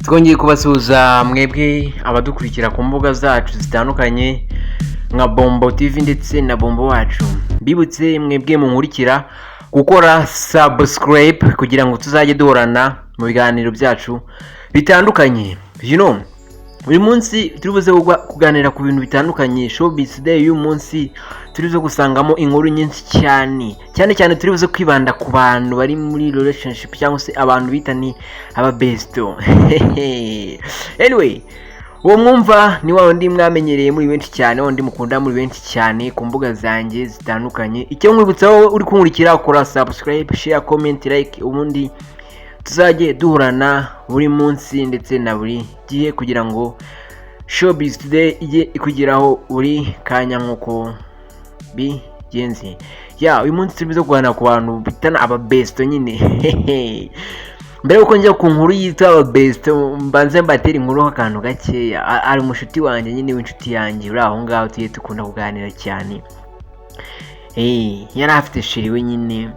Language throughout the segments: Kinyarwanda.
Twongeye kubasuhuza mwebwe abadukurikira ku mbuga zacu zitandukanye nka Bombo TV ndetse na Bombo Wacu. Mbibutse mwebwe munkurikira gukora subscribe kugira ngo tuzajye duhorana mu biganiro byacu bitandukanye. Uyu munsi turi buze kuganira ku bintu bitandukanye. Showbiz Day y'uyu munsi turi buze gusangamo inkuru nyinshi cyane, cyane cyane turi buze kwibanda ku bantu bari muri relationship cyangwa se abantu bita ni aba besto. Anyway, uwo mwumva ni wa wundi mwamenyereye muri benshi cyane, wa wundi mukunda muri benshi cyane ku mbuga zanjye zitandukanye. Icyo nkwibutsa wowe uri kunkurikira, kora subscribe, share, comment, like, ubundi tuzajye duhorana buri munsi ndetse na buri gihe kugira ngo Showbiz Today ijye ikugeraho buri kanya nk'uko bigenze. Ya, uyu munsi turi buze kuganira ku bantu bitana aba besto nyine. Mbere yuko njya ku nkuru yitwa aba besto, mbanze mbatera inkuru akantu gakeya. Ari umushuti wanjye nyine, w'inshuti yanjye uri aho ngaho tugiye dukunda kuganira cyane. Yari afite chéri we nyine.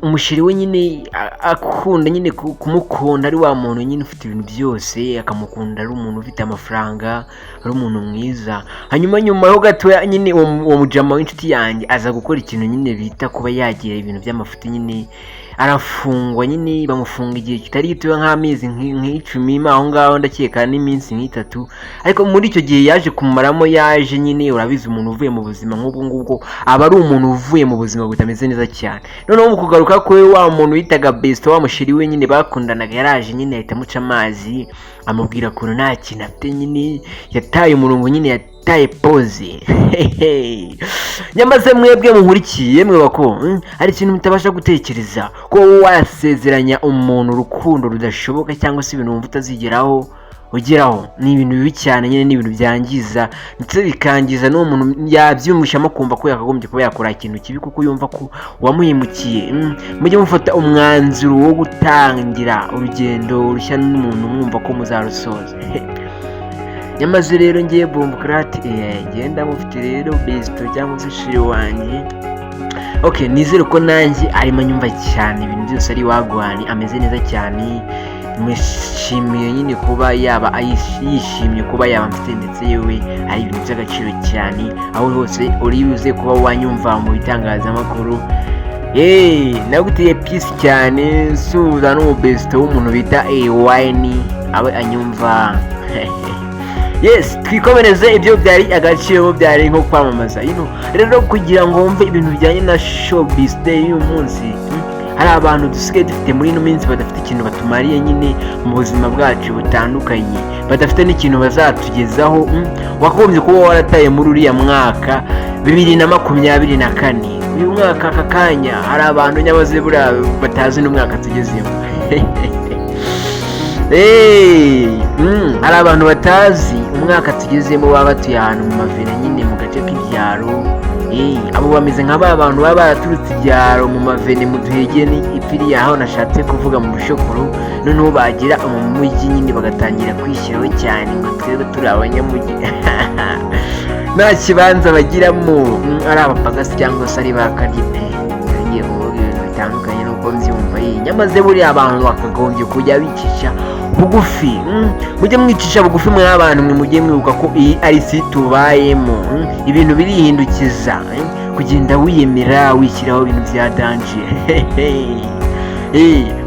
Umuchéri we nyine akunda nyine kumukunda ari wa muntu nyine ufite ibintu byose, akamukunda ari umuntu ufite amafaranga, ari umuntu mwiza. Hanyuma nyuma ho gatoya nyine uwo mujama w'inshuti yanjye aza gukora ikintu nyine bita kuba yagira ibintu by'amafuti nyine, arafungwa nyine. Bamufunga igihe kitari gitoya, nk'amezi nk'icumi aho ngaho ndakeka, n'iminsi nk'itatu. Ariko muri icyo gihe yaje kumaramo, yaje nyine, urabizi, umuntu uvuye mu buzima nk'ubwo ngubwo aba ari umuntu uvuye mu buzima butameze neza cyane. Noneho mu kugaruka kwe, wa muntu witaga besto, wa muchéri we nyine bakundanaga, yaraje nyine ahita amuca amazi, amubwira ukuntu nta kintu afite nyine, yataye umurongo nyine, yataye pose. Nyamaze mwebwe munkurikiye, mwe bako hari ikintu mutabasha gutekereza ko wasezeranya umuntu urukundo rudashoboka cyangwa se ibintu wumva utazigeraho ugeraho. Ni ibintu bibi cyane nyine, ni ibintu byangiza ndetse bikangiza n'uwo muntu yabyiyumvishamo, kumva ko yakagombye kuba yakora ikintu kibi kuko yumva ko wamuhemukiye. Mujye mufata umwanzuro wo gutangira urugendo rushya n'umuntu mwumva ko muzarusoza. Nyamaze rero ngiye Bombukarati, ngenda mufite rero besto cyangwa se chéri wanjye. Ok, nizere ko nanjye arimo anyumva cyane, ibintu byose ari wagwani, ameze neza cyane. Mushimiye nyine kuba yaba yishimye kuba yaba mfite, ndetse yewe ari ibintu by'agaciro cyane. Aho hose uri buze kuba wanyumva mu bitangazamakuru, naguteye peace cyane. Suza n'umubesto w'umuntu bita Wayini abe anyumva. Yes, twikomereze. Ibyo byari agaciro, byari nko kwamamaza. Rero kugira ngo wumve ibintu bijyanye na Showbiz Day y'uyu munsi, hari abantu dusigaye dufite muri ino minsi badafite ikintu batumariye nyine mu buzima bwacu butandukanye, badafite n'ikintu bazatugezaho. Wakagombye kuba warataye muri uriya mwaka 2024. Uyu mwaka aka kanya hari abantu nyabaze buriya batazi n'umwaka tugezemo. Hey, hari abantu batazi umwaka tugezemo, baba batuye ahantu mu mavene nyine, mu gace k'ibyaro. Abo bameze nka ba bantu baba baraturutse ibyaro mu mavene, mu duhegeni ipfiriye aho nashatse kuvuga mu bushokoro, noneho bagera mu mujyi nyine bagatangira kwishyiraho cyane ngo twebwe turi abanyamujyi, nta kibanza bagiramo, ari abapagasi cyangwa se ari ba karyi pe. Ngiye kuvuga ibintu bitandukanye nuko mbyumva. Nyamaze buriya abantu bakagombye kujya bicisha bugufi. Mujye mwicisha bugufi mwe abantu mwe, mujye mwibuka ko iyi ari si tubayemo. Ibintu birihindukiza, kugenda wiyemera, wishyiraho ibintu bya danger.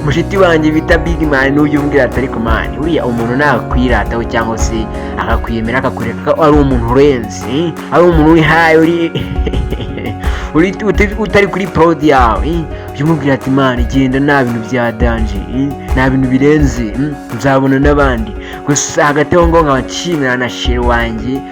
Mushiti wanjye bita Big Man n'ujya umbwira ati: "Ariko man, uriya umuntu nakwirataho cyangwa se akakwiyemera, akakwereka ko ari umuntu urenze, ari umuntu uri high, uri utari kuri proud yawe, ujya umubwira ati: 'Man, genda, nta bintu bya danger, nta bintu birenze, nzabona n'abandi.'" Gusa hagati aho ngaho nkaba nshimira na chéri wanjye.